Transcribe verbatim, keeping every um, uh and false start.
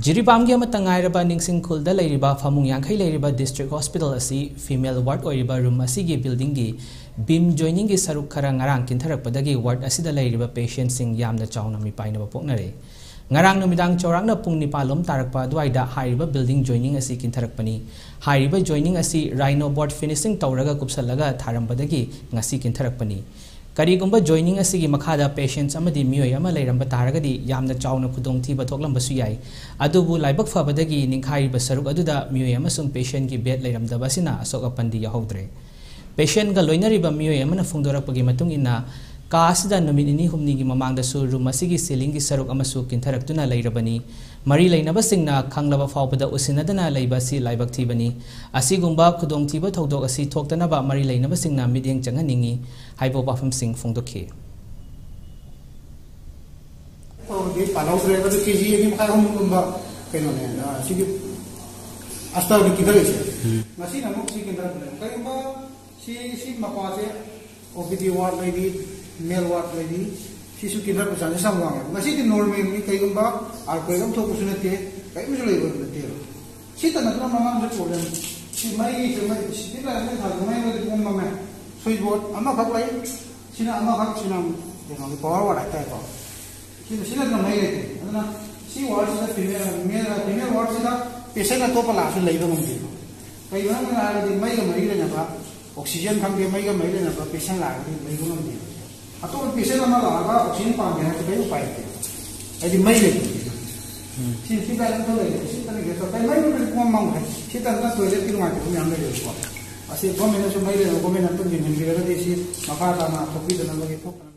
ꯖꯤꯔꯤꯕꯥꯝꯒꯤ ꯑꯃꯠꯇ ꯉꯥꯏꯔꯕ ꯅꯤꯡꯁꯤꯡ ꯈꯨꯜꯗ ꯂꯩꯔꯤꯕ ꯐꯃꯨꯡ ꯌꯥꯡꯈꯩ ꯂꯩꯔꯤꯕ district hospital ꯑꯁꯤ female ward ꯑꯣꯏꯔꯤꯕ room ꯑꯁꯤꯒꯤ buildingꯒꯤ beam joiningꯒꯤ ꯁꯔꯨꯛ ꯈꯔ ꯉꯔꯥꯡ ꯀꯤꯟꯊꯔꯛꯄꯗꯒꯤ ward ꯑꯁꯤꯗ ꯂꯩꯔꯤꯕ patientꯁꯤꯡ ꯌꯥꯝꯅ ꯆꯥꯎꯅ ꯃꯤꯄꯥꯏꯅꯕ ꯄꯣꯛꯅꯔꯦ꯫ ꯉꯔꯥꯡ ꯅꯨꯃꯤꯗꯥꯡ ꯆꯥꯎꯔꯥꯛꯅ ꯄꯨꯡ ꯅꯤꯄꯥꯜ ꯂꯣꯝ ꯇꯥꯔꯛꯄ ꯑꯗꯨꯋꯥꯏꯗ ꯍꯥꯏꯔꯤꯕ building joining ꯑꯁꯤ ꯀꯤꯟꯊꯔꯛꯄꯅꯤ꯫ ꯍꯥꯏꯔꯤꯕ joining ꯑꯁꯤ rhino board finishing ꯇꯧꯔꯒ ꯀꯨꯞꯁꯜꯂꯒ ꯊꯥꯔꯝꯕꯗꯒꯤ ꯉꯁꯤ ꯀꯤꯟꯊꯔꯛꯄꯅꯤ꯫ ꯀꯔꯤꯒꯨꯝꯕ joining ꯑꯁꯤꯒꯤ ꯃꯈꯥꯗ patients ꯑꯃꯗꯤ ꯃꯤꯑꯣꯏ ꯑꯃ ꯂꯩꯔꯝꯕ ꯇꯥꯔꯒꯗꯤ ꯌꯥꯝꯅ ꯆꯥꯎꯅ ꯈꯨꯗꯣꯡꯊꯤꯕ ꯊꯣꯛꯂꯝꯕꯁꯨ ꯌꯥꯏ꯫ ꯑꯗꯨꯕꯨ ꯂꯥꯏꯕꯛ ꯐꯕꯗꯒꯤ ꯅꯤꯡꯈꯥꯏꯔꯤꯕ ꯁꯔꯨꯛ ꯑꯗꯨꯗ ꯃꯤꯑꯣꯏ ꯑꯃꯁꯨꯡ patientꯀꯤ bed ꯂꯩꯔꯝꯗꯕ ꯑꯁꯤꯅ ꯑꯁꯣꯛ ꯑꯄꯟꯗꯤ ꯌꯥꯎꯍꯧꯗ꯭ꯔꯦ꯫ Patientꯒ ꯂꯣꯏꯅꯔꯤꯕ ꯃꯤꯑꯣꯏ ꯑꯃꯅ ꯐꯣꯡꯗꯣꯔꯛꯄꯒꯤ ꯃꯇꯨꯡ ꯏꯟꯅ, ꯀꯥ ꯑꯁꯤꯗ ꯅꯨꯃꯤꯠ ꯅꯤꯅꯤ ꯍꯨꯝꯅꯤꯒꯤ ꯃꯃꯥꯡꯗꯁꯨ room ꯑꯁꯤꯒꯤ ceilingꯒꯤ ꯁꯔꯨꯛ ꯑꯃꯁꯨ ꯀꯤꯟꯊꯔꯛꯇꯨꯅ ꯂꯩꯔꯕꯅꯤ꯫ ꯃꯔꯤ ꯂꯩꯅꯕꯁꯤꯡꯅ ꯈꯪꯂꯕ ꯐꯥꯎꯕꯗ ꯎꯁꯤꯟꯅꯗꯅ ꯂꯩꯕ ꯑꯁꯤ ꯂꯥꯏꯕꯛ ꯊꯤꯕꯅꯤ꯫ ꯑꯁꯤꯒꯨꯝꯕ ꯈꯨꯗꯣꯡꯊꯤꯕ ꯊꯧꯗꯣꯛ ꯑꯁꯤ ꯊꯣꯛꯇꯅꯕ ꯃꯔꯤ ꯂꯩꯅꯕꯁꯤꯡꯅ ꯃꯤꯠꯌꯦꯡ ꯆꯪꯍꯟꯅꯤꯡꯏ ꯍꯥꯏꯕ ꯋꯥꯐꯝꯁꯤꯡ ꯐꯣꯡꯗꯣꯛꯈꯤ꯫ ꯐꯥꯎꯕꯗꯤ ꯄꯥꯜꯍꯧꯗ꯭ꯔꯦ, ꯑꯗꯨ ꯀꯦ ꯖꯤ ꯑꯅꯤ ꯃꯈꯥꯏ ꯑꯍꯨꯝꯒꯨꯝꯕ ꯀꯩꯅꯣꯅꯦ, ꯑ, ꯁꯤꯒꯤ ꯑꯁꯇꯔꯗ ꯀꯤꯟꯊꯔꯛꯏꯁꯦ꯫ ꯉꯁꯤꯅ ꯑꯃꯨꯛ ꯁꯤ ꯀꯤꯟꯊꯔꯛꯄꯅꯦ꯫ ꯀꯔꯤꯒꯨꯝꯕ ꯁꯤ, ꯁꯤ ꯃꯄꯥꯁꯦ ꯑꯣ ꯄꯤ ꯗꯤ ward ꯂꯩꯔꯤ, male ward ꯂꯩꯔꯤ, ꯁꯤꯁꯨ ꯀꯤꯟꯊꯔꯛꯄ chances ꯌꯥꯝ ꯋꯥꯡꯉꯦ꯫ ꯉꯁꯤꯗꯤ normalꯅꯤ, ꯀꯩꯒꯨꯝꯕ earthquake ꯑꯃ ꯊꯣꯛꯄꯁꯨ ꯅꯠꯇꯦ, ꯀꯔꯤꯝꯁꯨ ꯂꯩꯕ ꯅꯠꯇꯦꯕ꯫ ꯁꯤꯇ ꯅꯠꯇꯅ ꯃꯃꯥꯡꯗ problem, ꯁꯤ ꯃꯩꯁꯦ, ꯃꯩ, street light ꯃꯩ ꯊꯥꯟꯕ ꯃꯩ ꯑꯃꯗꯤ ꯄꯨꯡ ꯃꯝꯃꯦ꯫ Switch board ꯑꯃꯈꯛ ꯂꯩ, ꯁꯤꯅ ꯑꯃꯈꯛ, ꯁꯤꯅ ꯀꯩꯅꯣꯒꯤ power ward ꯍꯥꯏꯇꯥꯔꯦꯀꯣ꯫ ꯁꯤꯅ, ꯁꯤ ꯅꯠꯇꯅ ꯃꯩ ꯂꯩꯇꯦ꯫ ꯑꯗꯨꯅ ꯁꯤ wardꯁꯤꯗ female, male, female wardꯁꯤꯗ patient ꯑꯇꯣꯞꯄ ꯂꯥꯛꯑꯁꯨ ꯂꯩꯕ ꯉꯝꯗꯦꯕ꯫ ꯀꯩꯒꯤꯅꯣ ꯍꯥꯏꯔꯒꯗꯤ ꯃꯩꯒ ꯃꯔꯤ ꯂꯩꯅꯕ, oxygen ꯈꯪꯗꯦ, ꯃꯩꯒ ꯃꯔꯤ ꯂꯩꯅꯕ patient ꯂꯥꯛꯑꯒꯗꯤ ꯂꯩꯕ ꯉꯝꯗꯦꯕ꯫ ꯑꯇꯣꯞꯄ patient ꯑꯃ ꯂꯥꯛꯑꯒ oxygen ꯄꯥꯝꯃꯦ ꯍꯥꯏꯔꯁꯨ ꯀꯔꯤꯝ ꯎꯄꯥꯏ ꯂꯩꯇꯦ꯫ ꯍꯥꯏꯗꯤ ꯃꯩ ꯂꯩꯇꯦ꯫ ꯁꯤ, ꯁꯤ ꯀꯥꯏꯗ ꯑꯝꯇ ꯂꯩꯔꯦ꯫ ꯁꯤ ꯈꯛꯇꯅꯤ ꯀꯩꯁꯨ ꯇꯧ-, ꯀꯩ ꯃꯩ ꯃꯨꯠꯈ꯭ꯔꯗꯤ ꯄꯨꯡꯃꯝ ꯃꯝꯈ꯭ꯔꯦ꯫ ꯁꯤ ꯇꯟꯗꯅ toiletꯀꯤ ꯅꯨꯡꯉꯥꯏꯇꯕ ꯃꯌꯥꯝ ꯂꯩꯔꯦꯕꯀꯣ꯫ ꯑꯁꯤ governmentꯅꯁꯨ ꯃꯩ ꯂꯩꯅꯕ governmentꯅ ꯑꯝꯇ ꯌꯦꯡꯍꯟꯕꯤꯔꯒꯗꯤ ꯁꯤ ꯃꯈꯥ ꯇꯥꯅ ꯊꯣꯛꯄꯤꯗꯅꯕꯒꯤ ꯊꯣꯛꯇꯅꯕ